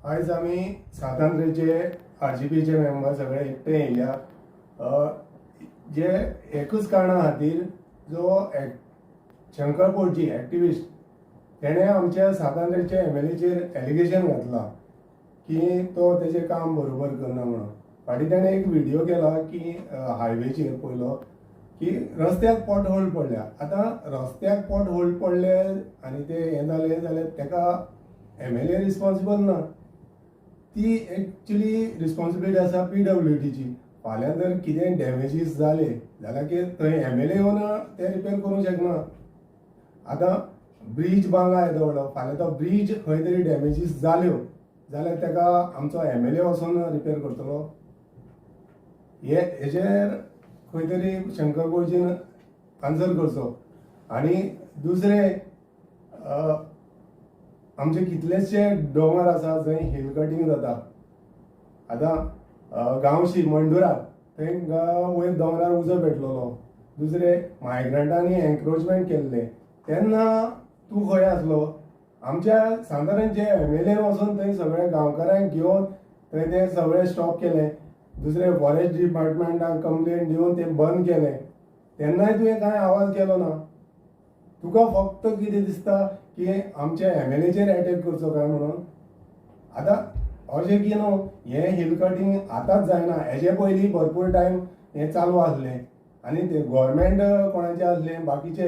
आयज आमी सांत आंद्रेचे RGPचे मेंबर सगळे एकठांय येयल्या, जे एकूच कारणा खातीर, जो शंकर पोळजी एक्टिविस्ट, तेणें आमच्या सांत आंद्रेच्या MLAचेर एलिगेशन घातलां की तो तेजें काम बरोबर करना म्हणून. फाटीं तेणें एक व्हिडियो केला की हायवेचेर पयलो की रस्त्याक पोट होल पडल्या. आतां रस्त्याक पोट होल पडले आनी ते हें जालें जाल्यार तेका MLA responsible ना. ती एक्चुली रिस्पॉन्सिबिलिटी आसा PWDची. फाल्यां जर कितेंय डॅमेजीस जाले जाल्यार की थंय MLA येवन ते रिपेर करूंक शकना. आतां ब्रीज बांदला येदो व्हडलो, फाल्यां तो ब्रीज खंय तरी डॅमेजीस जाल्यो जाल्यार तेका आमचो MLA वचोन रिपेर करतलो? हे हेजेर खंय तरी शंकर पोळजीन आन्सर करचो. आनी दुसरें, आमचे कितलेशे दोंगर आसा जंय हिल कटींग जाता. आतां गांवशी मंडुरा थंय वयर दोंगरार उजो पेटलेलो. दुसरें, मायग्रंटांनी एन्क्रोचमेंट केल्लें तेन्ना तूं खंय आसलो? आमच्या सांत आंद्रेचे MLA वचून थंय सगळे गांवकारांक घेवन थंय ते सगळें स्टॉप केलें. दुसरें, फॉरेस्ट डिपार्टमेंटाक कंप्लेन दिवन तें बंद केलें, तेन्नाय तुवें कांय आवाज केलो ना. तुका फक्त कितें दिसता की आमच्या MLAचेर एटॅक करचो काय म्हणून. आतां अशें की न्हू, हें हिल कटींग आतांच जायना, हेजे पयलीं भरपूर टायम हें चालू आसलें आनी ते गोवोरमेंट कोणाचें आसलें बाकीचे,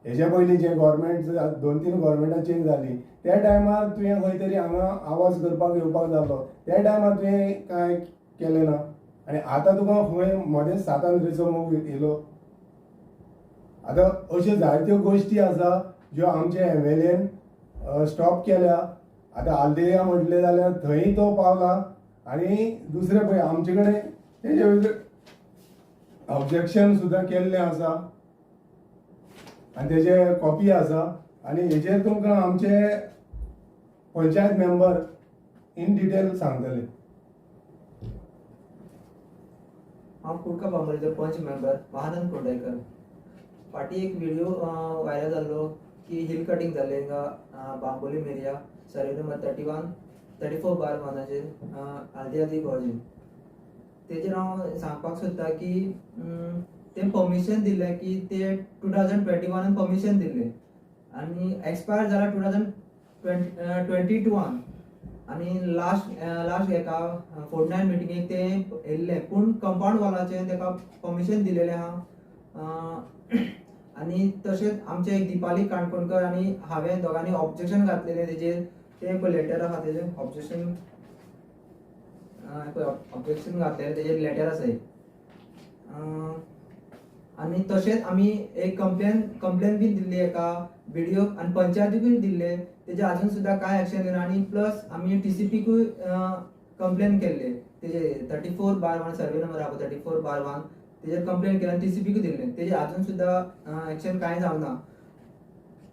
हेजे पयलीं जे गोवोरमेंट 2-3 गोवोरमेंटां चेंज जालीं त्या टायमार तुवें खंय तरी हांगा आवाज करपाक येवपाक जालो. त्या टायमार तुवें कांय केलें ना आनी आतां तुका खंय मदेंच सांत आंद्रेचो मोग येयलो. आतां अश्यो जायत्यो गोश्टी आसा ज्यो आमचे MLAन स्टॉप केल्या. आतां आल्देया म्हटलें जाल्यार थंय तो पावला. आनी दुसरें पळय, आमचे कडेन तेजे वयलें ऑब्जेक्शन सुद्दां केल्लें आसा आनी तेजे कॉपी आसा. आनी हेजेर तुमकां आमचे पंचायत मेंबर इन डिटेल सांगतले. हांव कुडका बांबोळीचो पंच मेंबर महानंद कुर्डयकर. फाटीं एक व्हिडियो व्हायरल जाल्लो की हिल कटींग जाल्लें हिंगा बांबोलीम एरिया, सर्वे नंबर 31 34/1आचेर, आल्दी आदी गोवाचेर. तेजेर हांव सांगपाक सोदता की ते परमिशन दिल्लें की ते 2021आन परमिशन दिल्लें आनी एक्सपायर जाला 2022आन. आनी लास्ट लास्ट एका 49 मिटिंगेक ते येयल्ले, पूण कंपाउंड वॉलाचें तेका परमिशन दिलेलें आहा. आनी तशेंच आमचे एक दीपाली काणकोणकर आनी हांवें दोगांनी ऑब्जेक्शन घातलेलें तेजेर. तें पळय लेटर आहा तेजें ऑब्जेक्शन, पळय ऑब्जेक्शन घातलेलें तेजेर लेटर आसा एक. आनी तशेंच आमी एक कंप्लेन बीन दिल्ली एका बीडीओ आनी पंचायतीकूय दिल्ले, तेजे आजून सुद्दां कांय एक्शन घेना. आनी प्लस आमी TCPकूय कंप्लेन केल्ले तेजे 34/1 सर्वे नंबर आहा पळय 34/1, तेजेर कंप्लेन केली आनी TCPकूय दिल्ले, तेजे आजून सुद्दां एक्शन कांय जावना.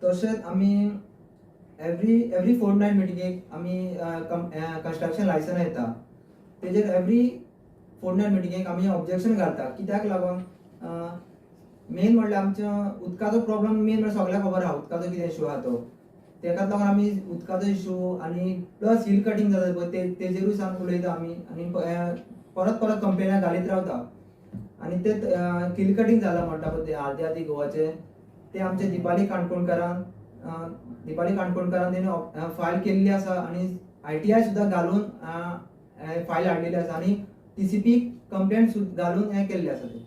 तशेंच आमी एवरी 49 मिटिंगेक आमी कंस्ट्रक्शन लायसन येता, तेजेर एवरी 49 मिटिंगेक आमी ऑब्जेक्शन घालता. कित्याक लागून मेन म्हणल्यार आमच्या उदकाचो प्रॉब्लम मेन म्हणल्यार सगळ्यांक खबर आहा उदकाचो कितें इशू आहा तो, तेकाच लागून आमी उदकाचो इशू आनी प्लस हिल कटींग जाता पळय तेजेरूय सामकें उलयता आमी. आनी परत परत कंप्लेना घालीत रावता. आनी ते हिल कटींग जाला म्हणटा पळय ते आर्दी आदी गोवाचे, ते आमचे दीपाली काणकोणकारान तेणी फायल केल्ली आसा आनी ITI सुद्दां घालून फायल हाडलेली आसा आनी TCP complain सुद्दां घालून हें केल्लें आसा तें.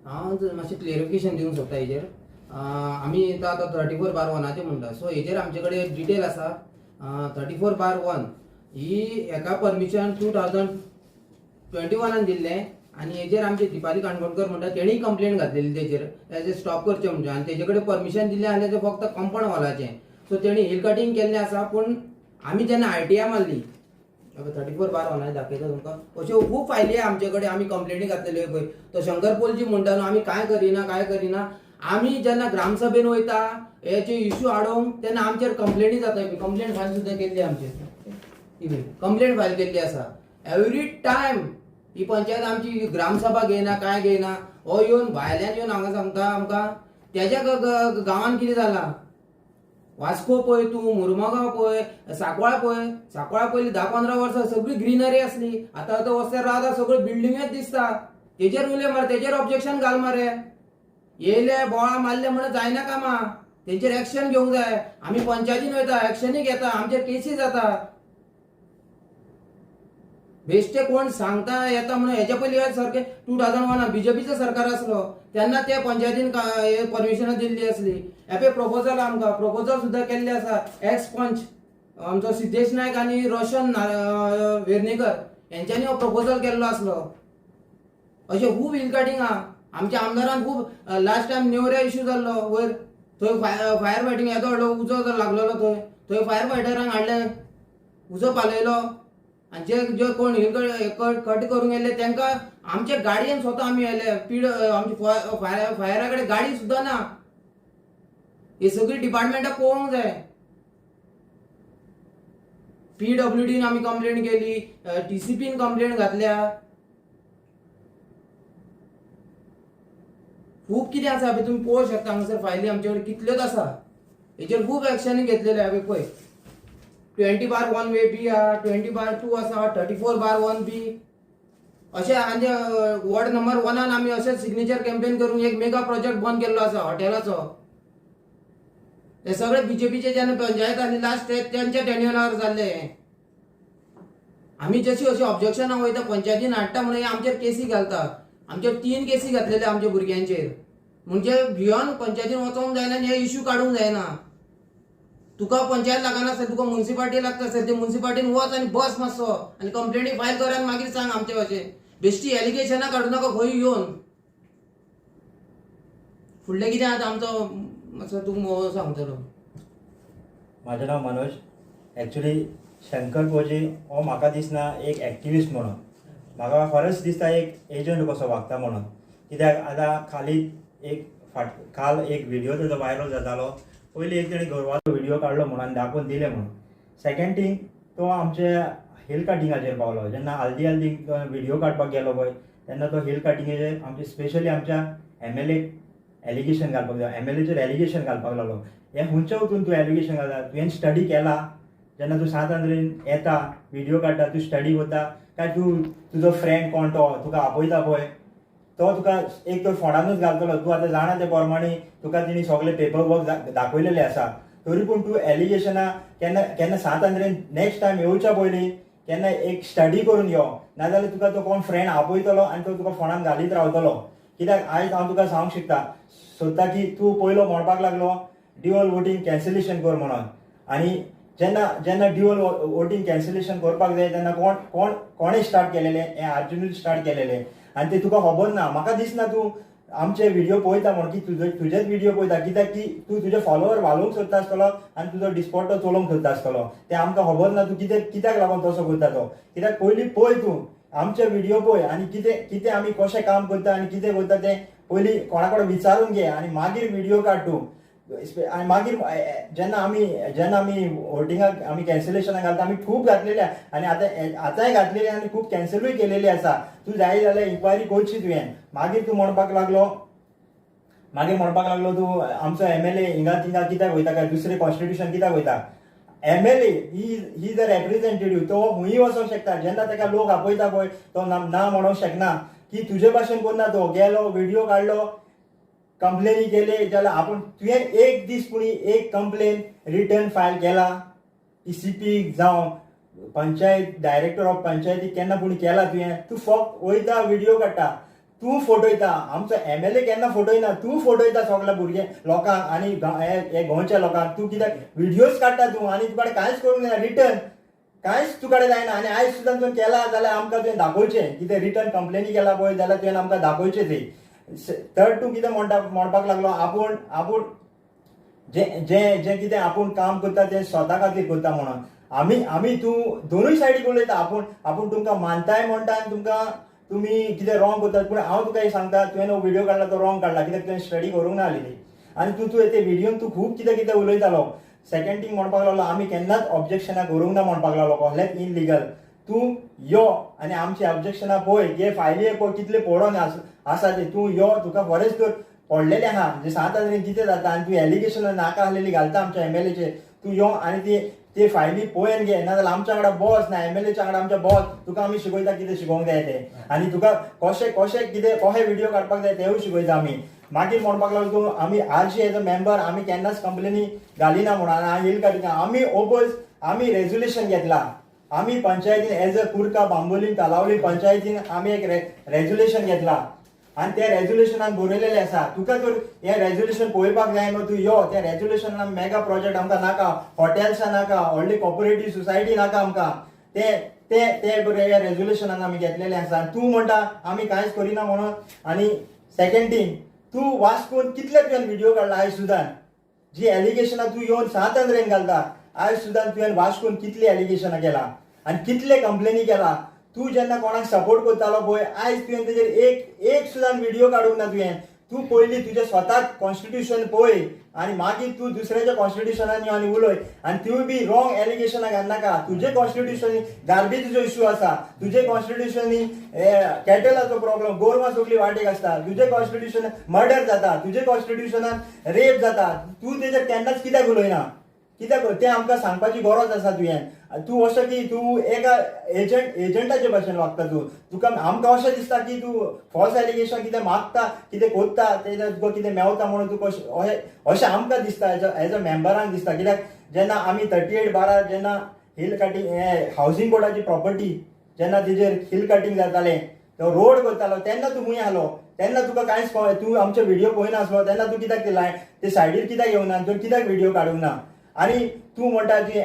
हांव मातशें क्लेरिफिकेशन दिवंक सोदता हेजेर. आमी आतां 34/1आचें म्हणटा, सो हेजेर आमचे कडेन डिटेल आसा. 34/1 ही हेका परमिशन 2021आन दिल्लें आनी हेजेर आमचे दीपाली काणकोणकर म्हणटा तेणीय कंप्लेन घातलेली तेजेर, तेजेर स्टॉप करचें म्हणजे. आनी तेजे कडेन परमिशन दिल्लें आनी तेजें फक्त कंपाउंड वॉलाचें. सो तेणी हिल कटींग केल्लें आसा, पूण आमी जेन्ना ITI मारली 34/1 दाखयता तुमकां, अश्यो खूब फायली आहा आमचे कडेन, आमी कंप्लेनी घातलेल्यो पळय. तो शंकर पोलजी म्हणटा न्हू आमी कांय करिना कांय करिना. आमी जेन्ना ग्रामसभेन वयता हेचे इशू हाडूंक तेन्ना आमचेर कंप्लेनी जाता. कंप्लेन फायल सुद्दां केल्ली आमचेर, कंप्लेन फायल केल्ली आसा. एवरी टायम ही पंचायत आमची ग्रामसभा घेयना कांय घेयना. हो येवन भायल्यान येवन हांगा सांगता आमकां तेज्या गांवान कितें जालां. वास्को पळय तूं, मुरमगांव पळय, सांकवाळ पळय. सांकवाळ पयलीं 10-15 वर्सां सगळी ग्रिनरी आसली, आतां आतां वचसर रावता सगळ्यो बिल्डिंगेच दिसता. तेजेर उलय मरे, तेजेर ऑब्जेक्शन घाल मरे. येयले बोळा मारले म्हणून जायना कामां, तेंचेर एक्शन घेवंक जाय. आमी पंचायतीन वयता, एक्शनूय घेता, आमचेर केसी जाता. बेश्टे कोण सांगता येता म्हणून. हेच्या पयलीं सारकें 2001 बीजेपीचो सरकार आसलो तेन्ना ते पंचायतीन परमिशनां दिल्ली आसली. हें प्रपोजल आमकां प्रपोजल सुद्दां केल्ले आसा. एक्स पंच आमचो सिद्धेश नायक आनी रोशन वेर्णेकर हेंच्यांनी हो प्रपोजल केल्लो आसलो. अशें खूब हिल कटिंग आहा. आमच्या आमदारान खूब लास्ट टायम नेवऱ्या इशू जाल्लो वयर, थंय फायर फायटींग येदो व्हडलो उजो लागलेलो, थंय थंय फायर फायटरांक हाडले, उजो पालयलो. आनी जे जे कोण हिल कट करूंक येयले तांकां आमच्या गाडयेन स्वता आमी येयले. पीड आमची फायरा कडेन गाडी सुद्दां ना. ही सगळी डिपार्टमेंटां पळोवंक जाय. पीडब्ल्यूडीन आमी कंप्लेन केली, टीसीपीन कंप्लेन घातल्या. खूब कितें आसा तुमी पळोवंक शकता. हांगासर फायली आमचे कडेन कितल्योच आसा, हेचेर खूब एक्शन घेतलेले हांवें. पळय 20/1 वे बी आहा, 20/2 आसा, 34/1 बी अशें. आनी वॉर्ड नंबर 1 आमी अशें सिग्नेचर कॅम्पेन करून एक मेगा प्रोजेक्ट बंद केल्लो आसा हॉटेलाचो. हे सगळे बीजेपीचे जेन्ना पंचायत आसली लास्ट तेंच्या टेन्युअरार जाल्ले हे. आमी जशी अशी ऑब्जेक्शनां वयता पंचायतीन हाडटा म्हणून आमचेर केसी घालता. आमचेर 3 केसी घातलेले आमच्या भुरग्यांचेर. म्हणजे भियोन पंचायतीन वचोंक जायना आनी हे इश्यू काडूंक जायना. तुका पंचायत लागना आसता, तुका मुन्सिपाल्टी लागता आसता, ते मुन्सिपाल्टीन वच आनी बस मातसो आनी कंप्लेनी फायल कर आनी मागीर सांग आमचे भाशेन. बेश्टी एलिगेशनां काडूं नाका खंय येवन. फुडलें कितें आतां आमचो मातसो तूं सांगतलो. म्हाजें नांव मनोज. एक्चुली शंकर पोजी हो म्हाका दिसना एक एक्टिविस्ट म्हणून, म्हाका खरेंच दिसता एक एजंट कसो वागता म्हणून. कित्याक आतां खाली एक काल एक व्हिडियो तेजो वायरल जातालो. पयलीं एक तेणें गोरवाचो व्हिडियो काडलो म्हणून आनी दाखोवन दिलें म्हणून. सेकेंड थींग तो आमच्या हिल कटिंगाचेर पावलो. जेन्ना हल्दी हल्दी व्हिडियो काडपाक गेलो पळय तेन्ना तो हिल कटिंगेचेर आमचे स्पेशली आमच्या MLA allegation घालपाक जाय, MLAचेर एलिगेशन घालपाक लागलो. हें खंयच्या वचून तूं एलिगेशन घालता? तुवें स्टडी केला? जेन्ना तूं 7 आंद्रेन येता व्हिडियो काडटा, तूं स्टडी करता काय तूं तुजो फ्रेंड कोण तो तुका आपयता पळय तो तुका एक तर फोंडानूच घालतलो. तूं आतां जाणा ते प्रमाणे तुका तेणी सगळे पेपर वर्क दाखयलेले आसा, तरी पूण तूं एलिगेशनां केन्ना केन्ना 7 आंद्रेन नेक्स्ट टायम येवच्या पयलीं केन्ना एक स्टडी करून यो, नाजाल्यार तुका तो कोण फ्रेंड आपयतलो आनी तो तुका फोंडान घालीत रावतलो. कित्याक आयज हांव तुका सांगूंक शकता सोदता की तूं पयलो म्हणपाक लागलो ड्युअल वोटींग कॅन्सलेशन कर म्हणून, आनी जेन्ना जेन्ना ड्युअल वोटींग कॅन्सलेशन करपाक जाय तेन्ना कोण कोण कोणें स्टार्ट केलेलें हें? अर्जुनूच स्टार्ट केलेलें. आनी तें तुका खबर ना. म्हाका दिसना तूं आमचे व्हिडियो पळयता म्हणून की तुजेच व्हिडियो पळयता, कित्याक की तूं तुजे फॉलोवर वालोवंक सोदता आसतलो आनी तुजो डिस्पोटो चलोवंक सोदता आसतलो. तें आमकां खबर ना तूं कितें कित्याक लागून तसो करता तो. कित्याक पयलीं पळय तूं आमचे व्हिडियो पळय आनी कितें कितें आमी कशें काम करता आनी कितें करता तें पयलीं कोणा कडेन विचारून घे आनी मागीर व्हिडियो काड तूं. आनी मागीर जेन्ना आमी वोटिंगाक आमी कॅन्सलेशनाक घालता, आमी खूब घातलेले आनी आतां आतांय घातलेले आनी खूब कॅन्सलूय केलेली आसा. तूं जाय जाल्यार इन्क्वायरी करची तुवें. मागीर तूं म्हणपाक लागलो तूं आमचो MLA हिंगा थिंगा कित्याक वयता काय दुसरे कॉन्स्टिट्युशन कित्याक वयता? MLA he is a representative, तो खंयूय वचोंक शकता. जेन्ना ताका लोक आपयता पळय तो ना म्हणोंक शकना की तुजे भाशेन करना. तो गेलो व्हिडियो काडलो, कंप्लेनी केले जाल्यार आपूण तुवें एक दीस पुणी एक कंप्लेन रिटर्न फायल केला TCP जावं पंचायत डायरेक्टर ऑफ पंचायती केन्ना पुणी केला तुवें? तूं फक्त वयता व्हिडियो काडटा, तूं फटयता. आमचो MLA केन्ना फटयना, तूं फटयता सगल्या भुरगे लोकांक आनी हे गोंयच्या लोकांक. तूं कित्याक व्हिडियोज काडटा तूं आनी तुका कांयच करूंक जायना, रिटर्न कांयच तुका जायना. आनी आयज सुद्दां तुवें केला जाल्यार आमकां तुवें दाखोवचें कितें रिटर्न कंप्लेनी केला पळय जाल्यार तुवें आमकां दाखोवचें तें. थर्ड तूं कितें म्हणपाक लागलो आपूण आपूण जे जे जे कितें आपूण काम करता तें स्वता खातीर करता म्हणून. आमी आमी तूं दोनूय सायडीक उलयता. आपूण आपूण तुमकां मानताय म्हणटा आनी तुमकां तुमी कितें रॉंग करतात. पूण हांव तुका एक सांगता, तुवें हो व्हिडियो काडला तो रॉंग काडला, कित्याक तुवें स्टडी करूंक ना आसलेली आनी तूं तुवें ते व्हिडियोन तूं खूब कितें कितें उलयतालो. सेकेंड थींग म्हणपाक लागलो आमी केन्नाच ऑब्जेक्शनां करूंक ना म्हणपाक लागलो, कसलेंच इनलिगल. तूं यो आनी आमची ऑब्जेक्शनां पळय, हे फायली पळय कितले पडोन आसा ते. तूं यो, तुका खरेंच तर पडलेलें आहा म्हणजे सांत आंद्रेन कितें जाता आनी तूं एलिगेशनां नाका आसलेली घालता आमच्या एमएलएचेर. तूं यो आनी ती ते फायली पळोवन घे, नाजाल्यार आमच्या वांगडा बस ना एमएलएच्या वांगडा आमच्या बस, तुका आमी शिकयता कितें शिकोवंक जाय तें आनी तुका कशें कशें कितें कशें व्हिडियो काडपाक जाय तेवूय शिकयता आमी. मागीर म्हणपाक लागलो तूं आमी आरशी एज अ मेंबर आमी केन्नाच कंप्लेनी घालिना म्हणून आनी हिल काडिना. आमी ओपोज आमी रेजोल्युशन घेतला, आमी पंचायतीन एज अ कुडका बांबोलीम तालावली पंचायतीन आमी एक रेजोल्युशन घेतला आनी त्या रेजोल्युशनान बरयलेलें आसा. तुका तर हें रेजोल्युशन पळोवपाक जाय न्हू, तूं यो. त्या रेजोल्युशनान मेगा प्रोजेक्ट आमकां नाका, हॉटेल्सां नाका, व्हडली कॉपरेटीव सोसायटी नाका आमकां, ते ते ते बरें ह्या रेजोल्युशनान आमी घेतलेलें आसा. आनी तूं म्हणटा आमी कांयच करिना म्हणून. आनी सेकंड थींग, तूं वास्कोन कितले तुवें व्हिडियो काडला आयज सुद्दां, जी एलिगेशनां तूं येवन सांत आंद्रेन घालता, आयज सुद्दां तुवें वास्कोन कितली एलिगेशनां केला आनी कितले कंप्लेनी केला. तूं जेन्ना कोणाक सपोर्ट करतालो पळय, आयज तुवें तेजेर एक एक सुद्दां व्हिडियो काडूंक ना तुवें. तूं पयलीं तुजें स्वताक कॉन्स्टिट्युशन पळय आनी मागीर तूं दुसऱ्याच्या कॉन्स्टिट्युशनान यो आनी उलय. आनी तिवूय बी रॉंग एलिगेशनां घालनाका. तुजे कॉन्स्टिट्युशनी गार्बेजीचो इश्यू आसा, तुजे कॉन्स्टिट्युशनी कॅटलाचो प्रॉब्लम, गोरवां सगळीं वाटेक आसता, तुजे कॉन्स्टिट्युशन मर्डर जाता, तुजे कॉन्स्टिट्युशनान रेप जाता, तूं तेजेर केन्नाच कित्याक उलयना? कित्याक तें आमकां सांगपाची गरज आसा तुवें. तूं अशें की तूं एका एजंटाचे भाशेन वागता तूं. तुका आमकां अशें दिसता की तूं फॉल्स एलिगेशन कितें मागता, कितें कोत्ता, तेजेर तुका कितें मेवता म्हणून तूं कशें अशें आमकां दिसता एज अ मेंबरांक दिसता. कित्याक जेन्ना आमी 38/12 जेन्ना हिल कटींग हें हावजींग बोर्डाची प्रॉपर्टी जेन्ना तेजेर हिल कटींग जातालें, तो रोड करतालो, तेन्ना तूं खूंय आसलो? तेन्ना तुका कांयच तूं आमचे व्हिडियो पळयनासलो, तेन्ना तूं कित्याक ते लायन ते सायडीर कित्याक येवना, तूं कित्याक व्हिडियो काडूंक ना? आनी तूं म्हणटा जी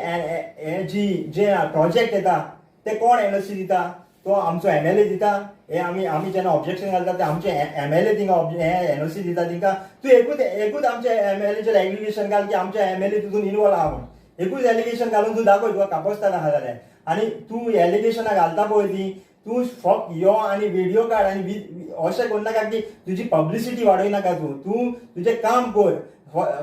जी जे प्रोजेक्ट येता ते कोण एनओसी दिता? तो आमचो एमएलए दिता. हे आमी आमी जेन्ना ऑब्जेक्शन घालता ते आमचे एमएलए थिंगा हे एनओसी दिता तिंका. तूं एकूच एकूच आमच्या एमएलएचेर एलिगेशन घाल की आमचे एमएलए तितून इनवॉल्व आहा म्हूण. एकूच एलिगेशन घालून तूं दाखय तुका कापस्ताद आहा जाल्यार. आनी तूं एलिगेशनां घालता पळय ती तूं फक्त यो आनी व्हिडियो काड आनी अशें करनाका की तुजी पब्लिसिटी वाडयनाका. तूं तूं तुजें काम कर,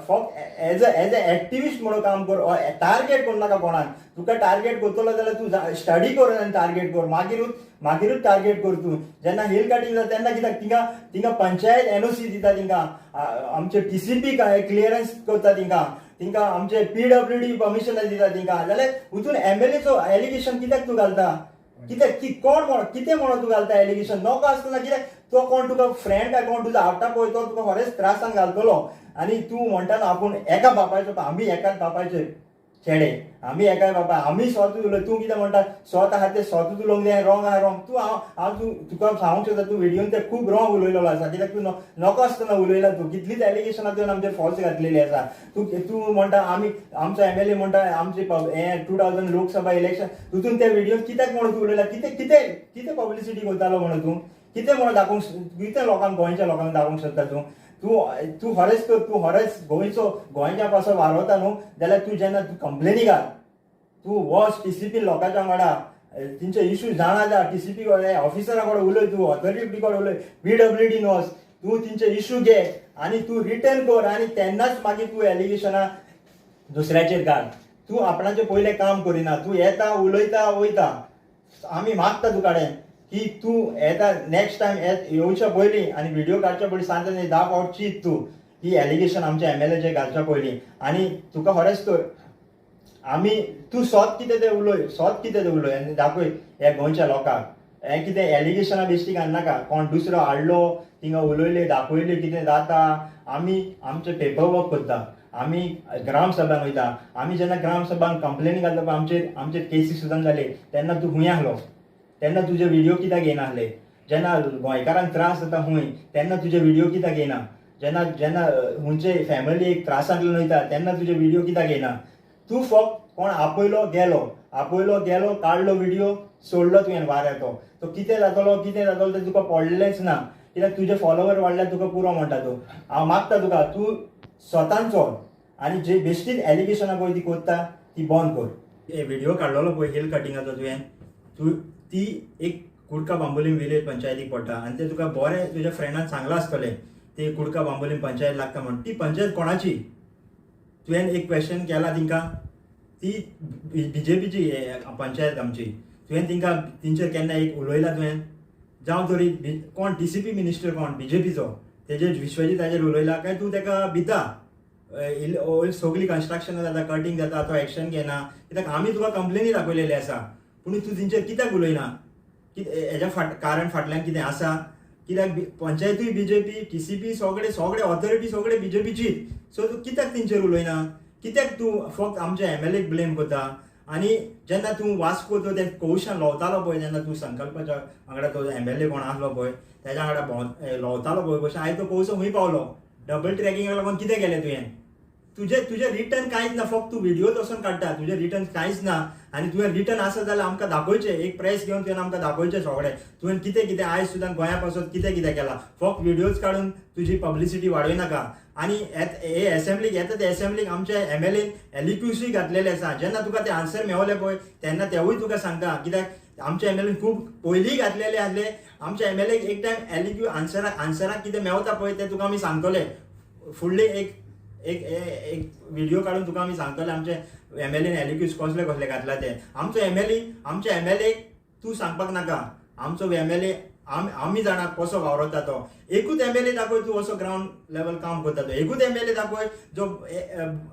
फक्त एज अ एक्टिविस्ट म्हणून काम कर, टार्गेट करनाका कोणाक. तुका टार्गेट करतलो जाल्यार तूं स्टडी कर आनी टार्गेट कर, मागीरूच मागीरूच टार्गेट कर तूं. जेन्ना हिल कटींग जाता तेन्ना कित्याक तिंगा तिंगा पंचायत एनओसी दिता तिंका, आमचे टीसीपी क्लियरन्स करता तिंका, तिंका आमचे पीडब्ल्यूडी परमिशन दिता तिंका, जाल्यार हितून एमएलएचो एलिगेशन कित्याक तूं घालता? कित्याक की कोण म्हणून कितें म्हणून तूं घालता एलिगेशन? नको आसतना कित्याक तो कोण तुका फ्रेंड काय कोण तुजो आवडटा पळय तो तुका खरेंच त्रासान घालतलो. आनी तूं म्हणटा न्हू आपूण एका बापायचो, आमी एकाच बापायचे चेडे, आमी एकाय बापाय, आमी स्वत उलय. तूं कितें म्हणटा स्वत आहा तें स्वतूच उलोवंक जाय, रॉंग आहा रॉंग. तूं हांव हांव तूं तुका सांगूंक शकता तूं व्हिडियोन तें खूब रॉंग उलयलेलो आसा. कित्याक तूं नको आसतना उलयला तूं, कितलीच एलिगेशनां तुवें आमचेर फॉल्स घातलेली आसा. तूं तूं म्हणटा आमी आमचो एमएलए म्हणटा आमचे हें 2000 लोकसभा इलेक्शन तितून त्या व्हिडियोन कित्याक म्हणून तूं उलयला? कितें कितें कितें पब्लिसिटी करतालो म्हणून तूं कितें म्हणून दाखोवंक, कितें लोकांक गोंयच्या लोकांक दाखोवंक सोदता तूं? तूं तूं खरेंच तर तूं खरेंच गोंयचो गोंयच्या पासो वारवता न्हू जाल्यार तूं जेन्ना तूं कंप्लेनी घाल, तूं वच टीसीपी लोकांच्या वांगडा तेंचे इश्यू जाणा जा, टीसीपी ऑफिसरा कडेन उलय, तूं ऑथॉरिटी कडेन उलय, पीडब्ल्यूडीन वच, तूं तेंचे इश्यू घे आनी तूं रिटर्न कर आनी तेन्नाच मागीर तूं एलिगेशनां दुसऱ्याचेर घाल. तूं आपणाचें पयलें काम करिना, तूं येता उलयता वयता. आमी मागता तुका कडेन की तूं येता नेक्स्ट टायम येवच्या पयलीं आनी व्हिडियो काडच्या पयलीं सांगता 10 फावट चीत तूं की एलिगेशन आमच्या एमएलएचेर घालच्या पयलीं. आनी तुका खरेंच तर आमी तूं सोत कितें तें उलय, सोत कितें तें उलय आनी दाखय ह्या गोंयच्या लोकांक. हें कितें एलिगेशनां बेश्टी घालनाका, कोण दुसरो हाडलो थिंगा उलयले दाखयले कितें जाता. आमी आमचें पेपर वर्क करता, आमी ग्रामसभान वयता, आमी जेन्ना ग्रामसभान कंप्लेनी घालता पळय आमचेर आमचेर केसी सुद्दां जाले तेन्ना तूं खूंय आसलो? तेन्ना तुजे व्हिडियो कित्याक येयनासले? जेन्ना गोंयकारांक त्रास जाता खूंय तेन्ना तुजे व्हिडियो कित्याक येयना? जेन्ना जेन्ना खंयचे फॅमिली एक त्रासांतल्यान वयता तेन्ना तुजे व्हिडियो कित्याक येयना? तूं फक्त कोण आपयलो गेलो, आपयलो गेलो, काडलो व्हिडियो, सोडलो तुवें वाऱ्यार. तो तो कितें जातलो कितें जातलो तें तुका पडलेंच ना, कित्याक तुजे फॉलोवर वाडल्यार तुका पुरो म्हणटा तूं. हांव मागता तुका तूं स्वतान चल आनी जे बेश्टीच एलिगेशनां पळय ती करता ती बंद कर. हे व्हिडियो काडलेलो पळय हिल कटिंगाचो तुवें, तूं ती एक कुडका बांबोलीम विलेज पंचायतीक पडटा आनी ते तुका बरें तुज्या फ्रेंडान सांगलां आसतलें ते कुडका बांबोलीम पंचायत लागता म्हण. ती पंचायत कोणाची? तुवें एक क्वेश्चन केला तिंका, ती बीजेपीची पंचायत आमची. तुवें तिंका तेंचेर केन्ना एक उलयला तुवें? जावं तरी कोण टीसीपी मिनिस्टर कोण बीजेपीचो, तेजेर विश्वजीताचेर उलयला काय तूं तेका भिता? सगळी कन्स्ट्रक्शन जाता, कटिंग जाता, तो एक्शन घेना कित्याक? आमी तुका कंप्लेनी दाखयलेली आसा, पूण तूं तेंचेर कित्याक उलयना? हेज्या फाट कारण फाटल्यान कितें आसा? कित्याक पंचायतूय बीजेपी, टीसीपी सगळे सगळे ऑथॉरिटी सगळे बीजेपीचीच. सो तूं कित्याक तेंचेर उलयना? कित्याक तूं फक्त आमच्या एमएलएक ब्लेम करता? आनी जेन्ना तूं वास्को तो ते कौशान ल्होवतालो पळय, जेन्ना तूं संकल्पाच्या वांगडा तो एमएलए कोण आसलो पळय तेज्या वांगडा ल्होवतालो पळय कशें, आयज तो कौसो खंय पावलो? डबल ट्रॅकिंगाक लागून कितें केलें तुवें? तुजें तुजें रिटर्न कांयच ना, फक्त तूं व्हिडियोज वचोन काडटा, तुजें रिटर्न कांयच ना. आनी तुवें रिटर्न आसा जाल्यार आमकां दाखोवचें, एक प्रेस घेवन तुवें आमकां दाखोवचें सगळें तुवें कितें कितें आयज सुद्दां गोंया पासत कितें कितें केलां. फक्त व्हिडियोज काडून तुजी पब्लिसिटी वाडयनाका. आनी हे एसेंब्लीक येता ते एसेंब्लीक आमचे एमएलएन एलिक्यूसूय घातलेले आसा. जेन्ना तुका ते आन्सर मेवले पळय तेन्ना तेवूय तुका सांगता, कित्याक आमचे एमएलएन खूब पयलीं घातलेले आसले. आमच्या एमएलएक एक टायम एलिक्यू आन्सराक कितें मेवता पळय तें तुका आमी सांगतले. फुडले एक एक एक व्हिडिओ काडून तुका आमी सांगतले आमचे एमएलएन एलिक्यूज कसले कसले घातला ते. आमचो एमएलए, आमच्या एमएलएक तूं सांगपाक नाका. आमचो एमएलए आमी जाणा कसो वावरता तो. एकूच एमएलए दाखय तूं असो ग्रावंड लेवल काम करता तो. एकूच एमएलए दाखय जो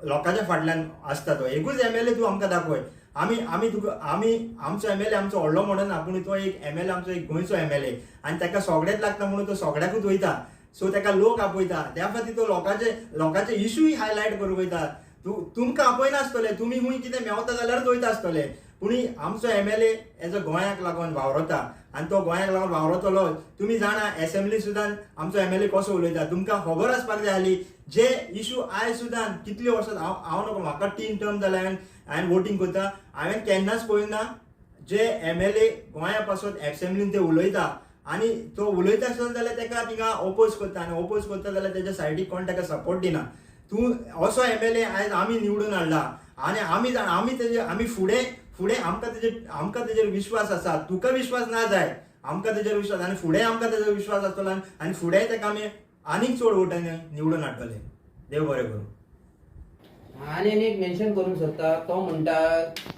लोकांच्या फाटल्यान आसता तो. एकूच एमएलए तूं आमकां दाखय. आमी आमी तुका आमी आमचो एमएलए आमचो व्हडलो म्हणून ना, पूण तो एक एमएलए आमचो एक गोंयचो एमएलए आनी ताका सगळेच लागता म्हणून तो सगळ्याकूच वयता. सो ताका लोक आपयता, त्या खातीर तो लोकांचे लोकांचे इशूय हायलायट करूंक वयता. तूं तुमकां आपयनासतले, तुमी खूंय कितें मेवता जाल्यारूच वयता आसतले, पूण आमचो एमएलए एज अ गोंयाक लागून वावरता आनी तो गोंयाक लागून वावरतलो. तुमी जाणा एसेंब्ली सुद्दां आमचो एमएलए कसो उलयता, तुमकां खबर आसपाक जाय आसली. जे इशू आयज सुद्दां कितले वर्सां हांव हांव नको, म्हाका 3 टर्म जाले हांवें वोटींग करता, हांवें केन्नाच पळोवंक ना जे एमएलए गोंया पासत एसेंब्लीन ते उलयता आनी तो उलयता आसलो जाल्यार ताका थिंगा ओपोज करता आनी ओपोज करता जाल्यार तेज्या सायडीक कोण ताका सपोर्ट दिना. तूं असो एमएलए आयज आमी निवडून हाडला आनी आमी जाणा आमी तेजे आमी फुडें फुडें आमकां तेजेर विश्वास आसा. तुका विश्वास ना जाय, आमकां तेजेर विश्वास आनी फुडें आमकां तेजो विश्वास आसतलो आनी फुडें ताका आमी आनीक चड वोटांनी निवडून हाडटले. देव बरें करूं. आनी एक मेन्शन करूंक सोदता, तो म्हणटा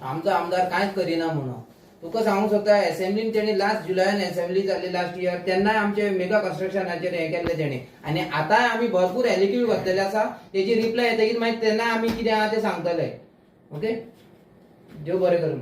आमचो आमदार कांयच करिना म्हणून. तुका सांगूंक सोदता एसेंब्लीन तेणी लास्ट जुलयान एसेंब्ली जाली लास्ट इयर, तेन्नाय आमचे मेगा कन्स्ट्रक्शनाचेर हें केल्लें तेणी आनी आतांय आमी भरपूर एलिक्यू घातलेले आसा. तेजी रिप्लाय येतकीर मागीर तेन्ना आमी कितें आहा तें सांगतले. ओके, देव बरें करूं.